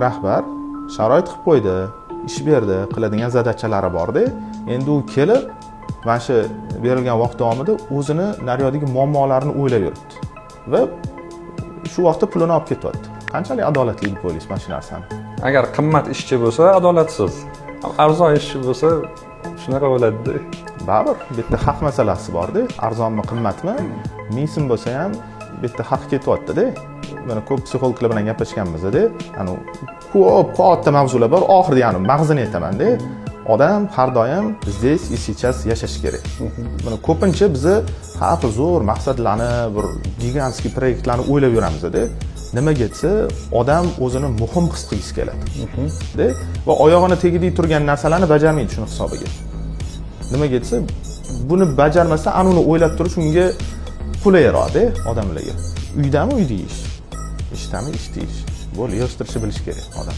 Rahbar sharoit qilib qo'ydi, ish berdi, qiladigan задача lari borda. Endi u kelib, mana shu berilgan vaqt davomida o'zini naryoqdagi muammolarini o'ylab yuribdi va shu vaqtda pulini olib ketyapti. Qanchalik adolatli deb o'ylaysiz mana shu narsani? Agar qimmat ishchi bo'lsa, adolatsiz, arzon ishchi bo'lsa, shunaqa bo'ladida. Baribir bu yerda haq masalasi borda. Arzonmi, qimmatmi, 1000 so'm bo'lsa ham, bu yerda haq ketyaptida. Mana, ko'p psixologlar bilan gaplashganmizda, anavi ko'p katta mavzular bor oxirida, ya'ni mag'zini aytamanda, odam har doim здесь и сейчас yashashi kerak. Mana, ko'pincha biza har xil zo'r maqsadlarni, bir гигантский proyektlarni o'ylab yuramizda. Nimaga desa, odam o'zini muhim his qilgisi keladi da va oyog'ini tagida turgan narsalarni bajarmaydi shuni hisobiga. Nimaga desa, buni bajarmasa, anavini o'ylab turish unga qulayroqda. Odamlarga uydami, uyda ish, ishdami, ishda ish, bo'ldi, yig'ishtirishni bilish kerak odam.